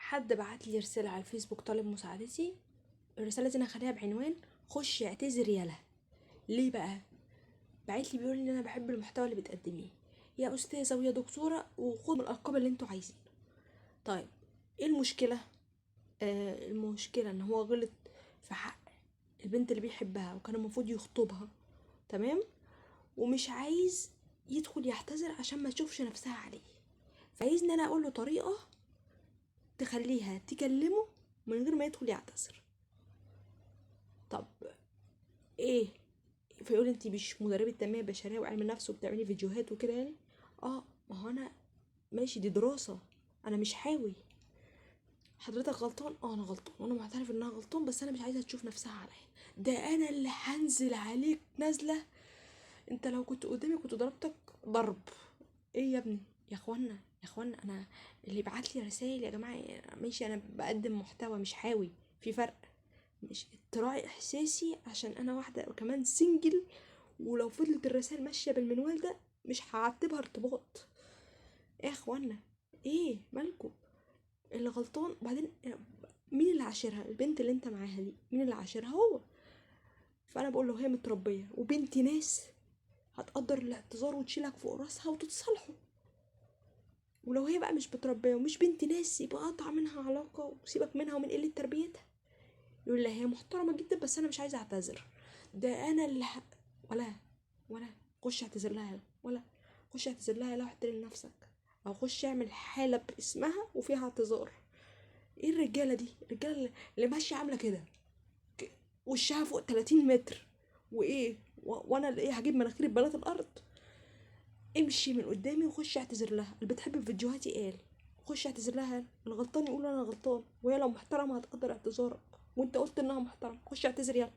حد بعت لي رسالة على الفيسبوك طالب مساعدتي. الرسالة دي انا هخليها بعنوان خش اعتذر يالا. ليه بقى؟ بعت لي بيقول ان انا بحب المحتوى اللي بتقدميه يا استاذه ويا دكتورة، وخد من الالقاب اللي انتوا عايزينه. طيب ايه المشكلة؟ المشكلة ان هو غلط في حق البنت اللي بيحبها وكان المفروض يخطبها، تمام، ومش عايز يدخل يعتذر عشان ما تشوفش نفسها عليه. فعايزني انا اقول له طريقه تخليها تكلمه من غير ما يدخل يعتذر. طب ايه؟ فيقول انت مش مدربه تنمية بشرية وعلم نفس وبتعملي فيديوهات وكده يعني؟ ما هو انا ماشي، دي دراسة، انا مش حاوي. حضرتك غلطان؟ انا غلطان وانا معترف ان انا غلطان، بس انا مش عايزه تشوف نفسها عليا. ده انا اللي هنزل عليك نازله، انت لو كنت قدامي كنت ضربتك ضرب. ايه يا ابني؟ يا اخوانا يا اخوانا، انا اللي بعت لي رسائل يا جماعة ماشي، انا بقدم محتوى مش حاوي، في فرق. مش تراعي احساسي عشان انا واحدة وكمان single، ولو فضلت الرسائل ماشية بالمنوال ده مش هعتبها ارتباط. ايه يا اخوانا؟ ايه مالكو؟ اللي غلطان. بعدين مين اللي عاشرها؟ البنت اللي انت معاها دي مين اللي عاشرها؟ هو. فانا بقول له هي متربيه وبنت ناس، هتقدر الاعتذار وتشيلك فوق راسها وتتصالحوا. ولو هي بقى مش متربيه ومش بنت ناس، يبقى قطع منها علاقة وسيبك منها ومن قلة تربيتها. يقول لها هي محترمه جدا بس انا مش عايزه اعتذر، ده انا اللي ولا خش اعتذر لها، ولا خش اعتذر لها، لا احترم نفسك، او خش اعمل حاله باسمها وفيها اعتذار. ايه الرجالة دي؟ الرجالة اللي ماشية عامله كده، وشها فوق 30 متر، وايه وانا اللي ايه هجيب مناخير بنات الارض؟ امشي من قدامي وخش اعتذر لها. اللي بتحب فيديوهاتي قال خش اعتذر لها، الغلطان يقول انا غلطان، وهي لو محترمه هتقدر اعتذارك، وانت قلت انها محترمه، خش اعتذر يلا.